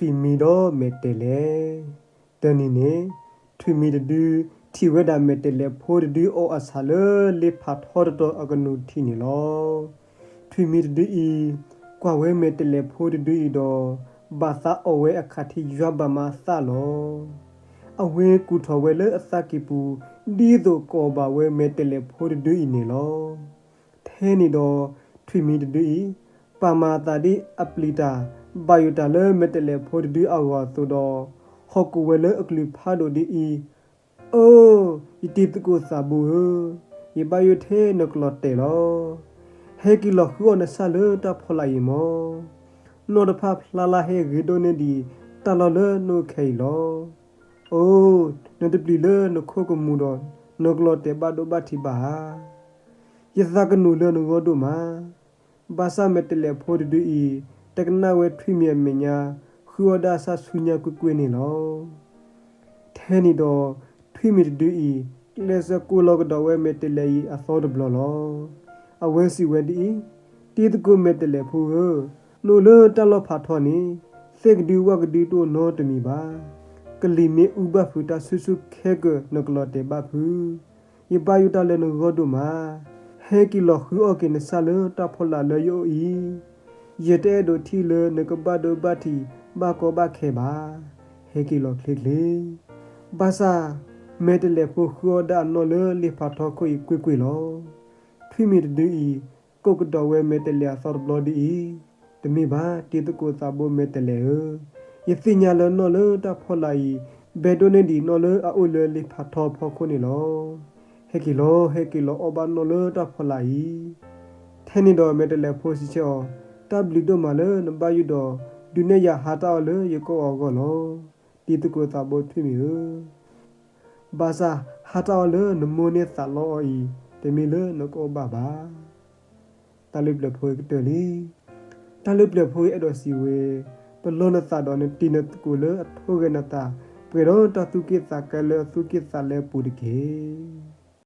ထွံၣ်မံၤဒီးမဲာ်တဲးလဲး. တနံၤန့ၣ် ထွံၣ်မံၤတဒု ထံၣ်ဝဲဒၣ်မဲာ်တဲးလဲးဖိတဒုအီၣ်အဆၣ်လၢလ့ဖးထီတတီၤအကနူၤထံးန့ၣ်လီၤ. ထွံၣ်မံၤတဒုအံၤ ကွၢ်ဝဲမဲာ်တဲးလဲးဖိတဒုအံၤဒီး ဘၣ်သးအီၣ်ဝဲအခါထံးယွၤဘၣ်မၤအသးလီၤ. အဝဲကူၣ်ထီၣ်ဝဲလၢအသးကံၢ်ပူၤ ဒ်သိးကအီၣ်ဘၣ်ဝဲမဲာ်တဲးလဲးဖိတဒုအံၤန့ၣ်လီၤ. ထဲန့ၣ်ဒီး ထွံၣ်မံၤတဒုအံၤ ပာ်မၤအသးဒ်အပျံၤတၢ် ဘၣ်ယိၣ်တၢ်လၢမဲာ်တဲးလဲးဖိတဒုအဂီၢ်အသိးဒီး ဟီၣ်ကိၣ်ဝဲလၢအကလုၢ်ဖးဒိၣ်ဒ်အံၤ, အိ, ယတံၤသကိးသးဘိဧၢ, ယဘၣ်ယိၣ်ထဲနကလီၤတဲာ်လီၤ. ဟဲက့ၤလီၤဃုအီၣ်နဆၣ်လၢတၢ်ဖီလာ်အံၤမၢ်. နီၢ်တဖၣ်ဖျါလၢဟဲဂ့ၤဒိၣ်န့ၢ်ဒံးတၢ်လီၢ်လၢနအိၣ်ခဲအံၤလီၤ. အိ, နတပျံၤလၢနခိၣ်ကမူၤဒီး နကလီၤတဲာ်ဘၣ်ဒိဘၣ်ထံးဘၣ်ဧါ. ယသးကနူၤလၢနဂီၢ်ဒိၣ်မး. ဘၣ်ဆၣ်မဲာ်တဲးလဲးဖိတဒုအံၤ တကနၣ်ဝဲထွံၣ်မံၤအမဲာ်ညါ ဃုအီၣ်ဒၣ်ဆၣ်ဆူညါကွ့ၢ်ကွ့ၢ်န့ၣ်လီၤ. ထဲန့ၣ်ဒီး ထွံၣ်မံၤတဒုအံၤ ကျဲးစၢးကိးလီၤကဒီးဝဲမဲာ်တဲးလဲးအံၤအသီတဘျီလီၤ. အဝဲစံးဝဲဒ်အံၤ, တံၤသကိးမဲာ်တဲးလဲးဖိဧၢ, နအိၣ်လၢတၢ်လီၢ်ဖးထီန့ၣ် သ့ၣ်ကဒုဝၣ်ကဒုတအိၣ်နီတမံၤဘၣ်. ကလံၤမ့ၢ်အူဘၣ်ဖုးတၢ်ဆူၣ်ဆူၣ်ခဲကၢၤနကလီၤတဲာ်ဘၣ်ဖုး. ယဘၣ်ယိၣ်တၢ်လၢနဂီၢ်ဒိၣ်မး. ဟဲက့ၤလီၤဃုအီၣ်က့ၤနဆၣ်လၢတၢ်ဖီလာ်လၢယအိၣ်အံၤ. ယတအဲၣ်ဒိးထံၣ်လၢနကဘၣ်ဒိဘၣ်ထံးဘၣ်ကီဘၣ်ခဲဘၣ်. ဟဲက့ၤလီၤချ့ချ့. ဘၣ်ဆၣ် မဲာ်တဲးလဲးဖိဃုအီၣ်ဒၣ်အနီၢ်လၢလ့ဖးထီခိၣ်အံၤကွ့ၢ်ကွ့ၢ်လီၤ. ထွံၣ်မံၤတဒုအံၤ ကိးကဒီးဝဲမဲာ်တဲးလဲးအသီတဘျီဒ်အံၤ, တမ့ၢ်ဘၣ် တံၤသကိးသးဘိမဲာ်တဲးလဲးဧၢ, ယသ့ၣ်ညါလၢနီၢ်လၢတၢ်ဖီလာ်အံၤ ဘဲဒိၣ်န့ၢ်ဒံးနီၢ်လၢအအိၣ်လၢလ့ဖးထီဖီခိၣ်န့ၣ်လီၤ. ဟဲက့ၤလီၤ ဟဲက့ၤလီၤအီၣ်ဘၣ်နီၢ်လၢတၢ်ဖီလာ်အံၤ. ထဲန့ၣ်ဒီးမဲာ်တဲးလဲးဖိစံးဆၢအီၤ, တၢ်ဘျုးဒိၣ်မးလၢနဘၣ်ယိၣ်ဒီး ဒုးနဲၣ်ယၤဟါတၢ်အီၣ်လၢယကအီၣ်အဂီၢ်လီၤ. တံၤသကိးသးဘိထွံၣ်မံၤဧၢ, ဘၣ်ဆၣ်ဟါတၢ်အီၣ်လၢနမိၢ်န့ၢ်သးလီအီၤအံၤ တမ့ၢ်လၢနကအီၣ်ဘၣ်ဘၣ်. တၢ်လၢပျၢၤဖိအံၤကတၢၢ်လံ. တၢ်လၢပျၢၤဖိအံၤအဲၣ်ဒိးစံးဝဲ, ပလီၢ်နသးဒီးနတံၤနသကိးလၢအထိဂဲၤနသး, ပှဲၤဒီးတၢ်သူၣ်က့ၣ်သးကါလၢအသူၣ်က့ၣ်သးလဲအပူၤတက့ၢ်.